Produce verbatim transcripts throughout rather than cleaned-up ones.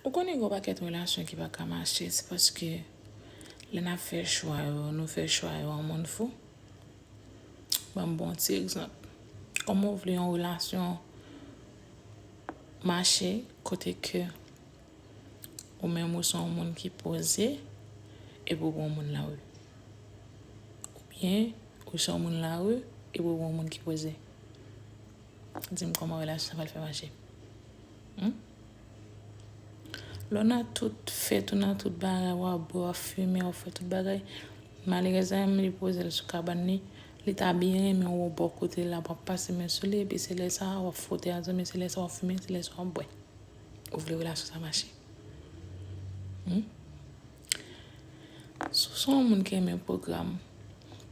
Ou konnen gen yon pakèt relasyon ki pa ka mache, se paske lè n ap fè chwa yo, nou fè chwa yo an moun fou. Ban m ba w yon ti egzanp. Kòman w vle yon relasyon mache kote ke ou menm ou se yon moun ki poze epi w gen yon moun lari? Oubyen ou se yon moun lari epi w gen yon moun ki poze? Di m kòman relasyon sa pral fè mache. Hmm? Lè w nan tout fèt, ou nan tout bagay, w ap bwè, w ap fimen, w ap fè tout bagay. Malerèz la menm, li poze l sou kabann li. Li ta byen renmen w bò kote l la, w ap pase men sou li, epi se lè sa a w ap fwote a zanmi, se lè sa a w ap fimen, se lè sa a w ap bwè. Ou vle relasyon sa mache? Hmm? Si w se yon moun ki renmen pwogram,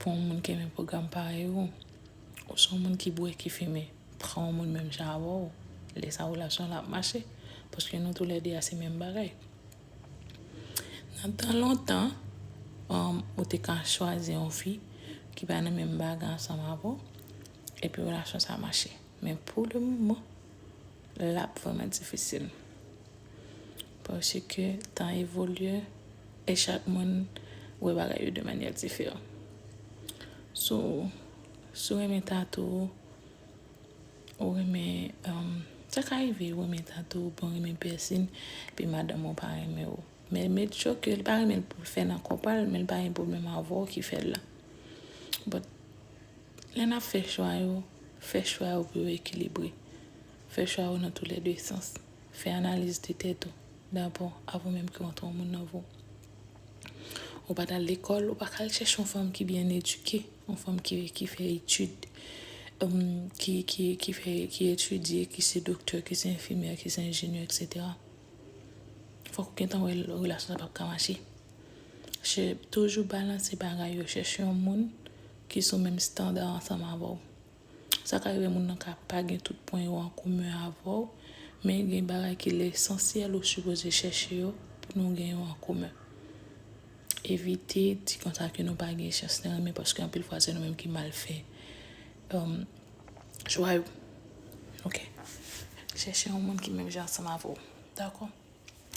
pou yon moun ki renmen pwogram parèy ou, ou se yon moun ki bwè, ki fimen, pran yon moun menm jan avè w, lè sa a relasyon la ap mache, paske nou toulède a se menm bagay. Nan tan lontan, um, ou te ka chwazi yon fi ki pa nan menm bagay ansanm avè w, epi relasyon sa mache. Men pou le moman, l ap vrèman difisil. Paske tan evolye e chak moun wè bagay yo de manyè diferan. So, si w renmen tatou, ou renmen, um, sa ka rive, ou renmen tatou, oubyen ou renmen pèsin, epi madanm ou pa renmen w. Men make sure ke li pa renmen l pou l fè nan kò pa l, men li pa gen pwoblèm avè w ki fè l la. But, lè n ap fè chwa yo, fè chwa yo pou yo ekilibre. Fè chwa yo nan toulède sans. Fè analiz de tèt ou dabò, avan menm ke w antre yon moun nan vi w. Ou pa t al lekòl, ou pa ka al chèche yon fanm ki byen edike, yon fanm ki, ki fè etid, um, ki, ki, ki fè, ki etidye, ki se doktè, ki se enfimyè, ki se enjenyè, etsetera. Fòk ou gentan wè relasyon sa p ap ka mache. Chè-, toujou balanse bagay yo, chèche yon moun ki sou menm estanda ansanm avè w. Sa ka rive moun nan ka pa gen tout pwen yo an komen avè w, men gen bagay ki lesansyèl ou sipoze chèche yo pou nou gen yo an komen. Evite di konsa ke nou pa gen chans nan renmen, paske anpil fwa se nou menm ki mal fè, um, chwa yo. Ok. Chèche yon moun ki menm jan ansanm avè w. Dakò?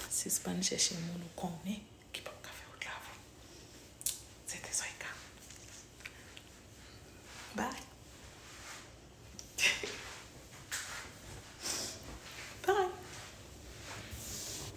Sispann chèche moun ou konnen